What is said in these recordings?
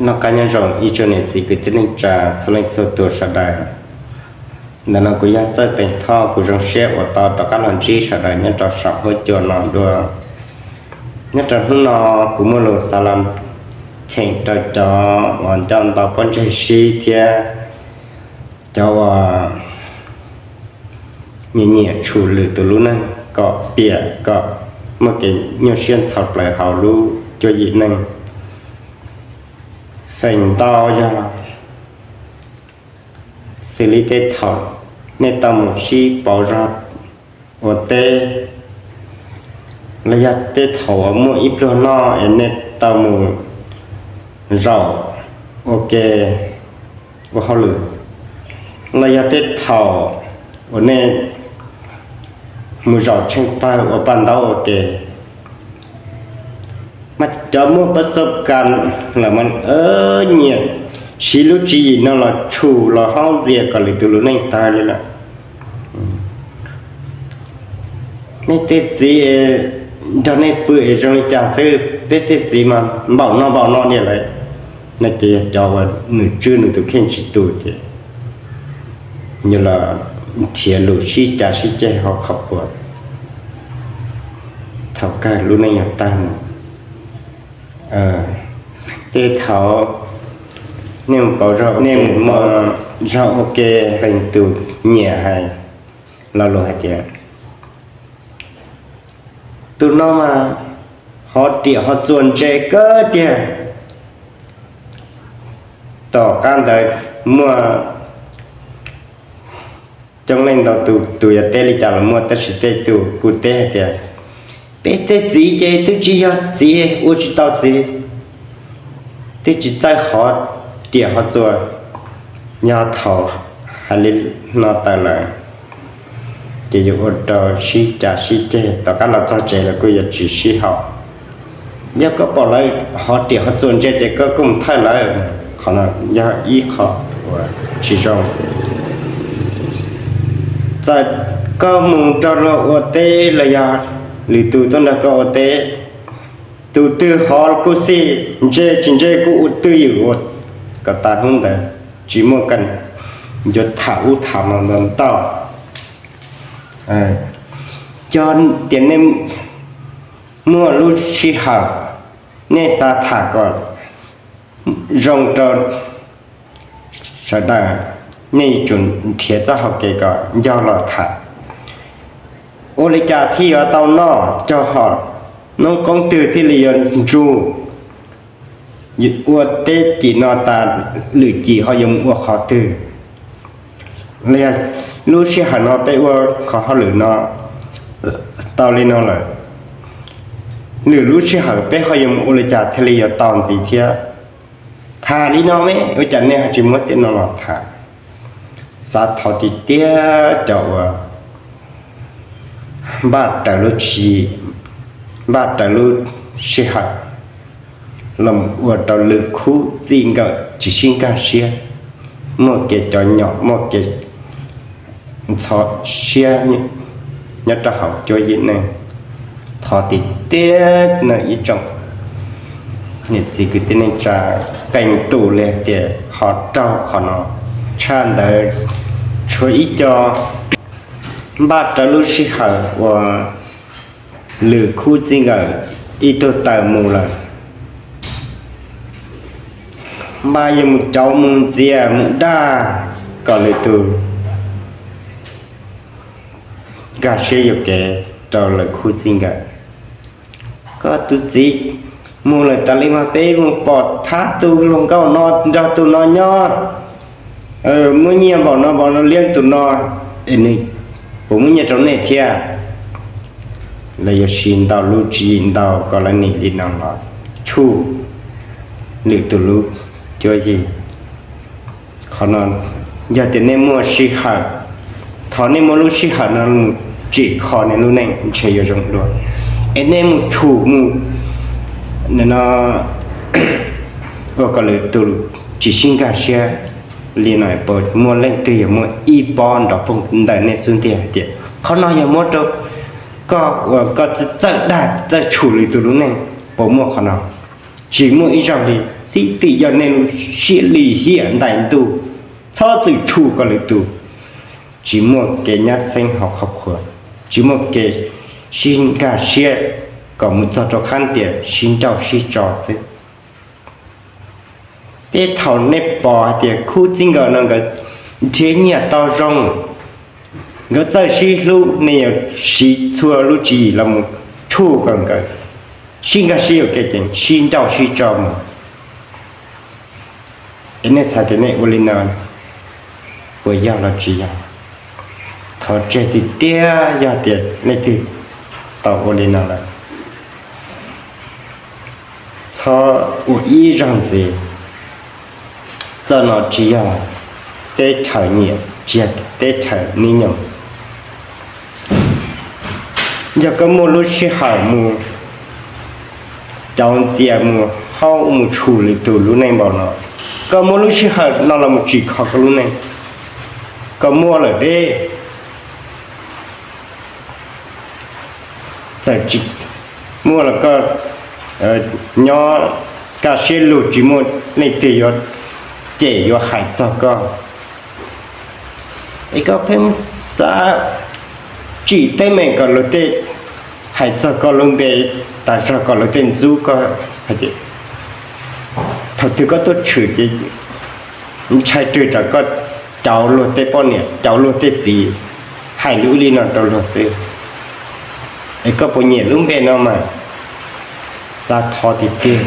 Noj qab nyob zoo ib tsoom niam txiv kwv tij neej tsa txhua leej txhua tus sawv daws. Ntawm no kuv yog Txawj Teev Thoj, kuv zoo siab uas tau rov qab los ntsib sawv daws nyob rau saum huab cua no dua. Nyob rau hnub no kuv muaj lus xav los cheem rau cov uas nco ntau pob ntseg sib thiab cov uas nyiam nyiam tshum lwm tus lub neej kom piam kom muaj kev nyuaj siab ntxhov plaws hauv lub cuab yim neej. Feem ntau yog xws li tej thaum nej tau mus sib pauv zog ua teb, los yog tej thaum uas muaj ib pluag noj es nej tau mus zaum ua ke ua hauj lwm, los yog tej thaum uas nej mus zaum tsheej pawg ua paj ntaub ua ke. Mas cov muaj pab xab kas lawm mas nyiam siv lub tswv yim no los tshum los haub ntxias kom lwm tus lub neej tawg li lawm. Nej tej txiv nrog nej pw es zoo li cas xwb, peb tej txiv mas npaum no npaum no niam lawm. No ces yog cov uas nws tswj nws tus kheej tsis tu ces yuav los nrhiav lus sib cav sib ceg hauv qhov phuam. Thaum kawg lub neej yog tag mus. Tej thaum nej mus pauv zog, nej mus muaj zog ua ke, qee tus nyiam hais lo lus hais tias tus no mas ho riam ho txuas ntse kawg tiag. Tom qab ntawd muaj coob leej ntau tus, tus yuav teb li cas los muaj, tab sis tej tus kuj teb hais tias peb tej txiv ces twb tsis yog txiv, ua tsis tau txiv, twb tsis txawj ho riam ho txuas. Yog thaum hais li no tawm lawm ces yuav ua rau sib cav sib ceg, tom qab los txog tsev lawv kuj yuav tsis sib haum. Yog koj pom lawv ho riam ho txuas ntse ces koj kuj mus thawj lawv. Qhov no yog ib qho uas tsis zoo. Txawm koj mus nrog luag ua teb los yog lwm tus tuaj nrog koj ua teb, tus twg ho kuj xij, ntse tsis ntse kuj ua twj ywm ua kom tas hnub ntawd, tsis muaj kas yuav tham ub tham no ntau ntau. Yog tias nej muaj lub sij hawm, nej xav tham kom zoo rau sawv daws, nej yuav tsum nrhiav txoj hau kev kom nco los tham. Ua li cas thiaj yuav tau noj cog hom, noob koob twg thiaj li yuav ntsug, ua teb cim no tas lwm cim ho yuav mus ua qhov twg. Los yog lub sij hawm no peb ua qhov hauj lwm no tau li no lawm, lwm lub sij hawm peb ho yuav mus ua li cas thiaj li yuav tau ntxiv thiab. Tham li no me, ua cas nej ho tsis muab tej no los tham? Xav thov tiag tiag cov uas npaj raws lub tswv yim, npaj raws lub sij hawm los ua rau lwm khub txij nkawm tsis sib nkag siab, muaj kev cov nyom, muaj kev ntxhov siab nyob rau hauv cuab yim neej. Thov tiag tiag no ib tsoom niam txiv kwv tij neej tsa, qee tus li hais tias ho raug qhov no, tshaj ntawd tshuav ib co npaj raws lub sij hawm uas lwm khub txij nkawm ib tug tawm mus lawm, npaj yuav mus cauv mus ntxias mus dag kom lwm tus nkag siab yuam kev rau lwm khub txij nkawm. Koj tus txiv mus lawm tas li mas peb mus pom thab tus hluas nkauj no nrog tus no nyob, muab nyiaj npaum no npaum no liab tus no, es nws puas muab nyiaj rau nej thiab? Lawv yuav siv ntau lub tswv yim ntau kom lawv nim li no los tshuj lwm tus lub cuab yig. Qhov no yog tias nej muaj sij hawm, thov nej muab lub sij hawm no mus tsim kho nej lub neej ntshe yuav zoo dua. Es nej mus tshum mus no ua kom lwm tus tsis sib nkag siab li no, puas muaj leej twg yuav muaj ib pob nrov poog ntawm nej xub ntiag hais tias qhov no yog muab rau koj uas koj txawj dag txawj tshum lwm tus lub neej? Puas muaj qhov no? Tsis muaj ib zaug li. Txhib twm yog nej lub siab lim hiam ntais ntuj, txhob txwm tshuam koj lwm tus. Tsis muaj kev nyab xeeb hauv qhov qhua, tsis muaj kev sib nkag siab kom mus txog rau qhab tias sib nrauj sib tso xwb. Tej thaum nej pom hais tias khub txij nkawm no nkawd nrhiav nyiaj tau zoo, nkawd txawj sib hlub, nej yuav siv txhua lub tswv yim los mus tshuam kom nkawd sib nkag siab yuam kev ces sib nrauj sib tso mus. Es nej xav tias nej ua li no puas yog los tsis yog? Thov tseg tiag tiag yog tias leej twg tau ua li no lawm, txhob ua ib zaug ntxiv. Txoj no tsis yog teb chaws nyiam, tsis yog teb chaws nib nyoog. Yog koj muaj lub sij hawm mus cauv ntxias mus haub mus tshum lwm tus lub neej npaum no, koj muaj lub sij hawm no los mus tsim kho koj lub neej, koj muaj lawm deb. Txawm tsis muaj los koj nyob kaj siab lug, tsis muaj leej twg yuav cem yuav hais txog koj. Es koj pheej xav tsim teeb meem kom luag tej hais txog koj lub npe, tas zog kom luag tej ntxub koj hais tias, thaum twg koj tuaj tshwm ces ntshai rwg tsam koj cauv luag tej poj niam, cauv luag tej txiv, hais lus li no rau luag xwb. Es koj puas nyiam lub npe no mas? Xav thov tiag tiag.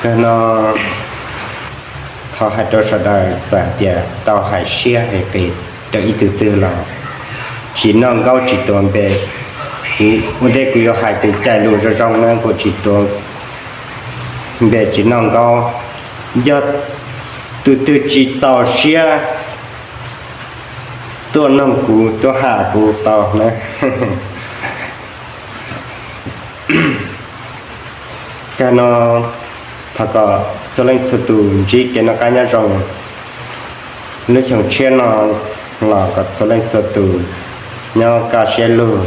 Kawg no thov hais rau sawv daws txawm tias tau hais siab hais qis rau ib tug twg los tsis noj nkaub tsis tuav npe. Ua ntej kuv yuav hais kuv cais lus zoo zoo na, kuv tsis tuav npe tsis noj nkaub. Yog tus twg tsis txaus siab tuaj noog kuv, tuaj ham kuv tau na. Kawg no thov kom txhua leej txhua tus ntsib kev noj qab nyob zoo. Lub xyoo tshiab no los kom txhua leej txhua tus nyob kaj siab lug.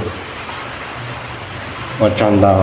Ua tsaug ntau.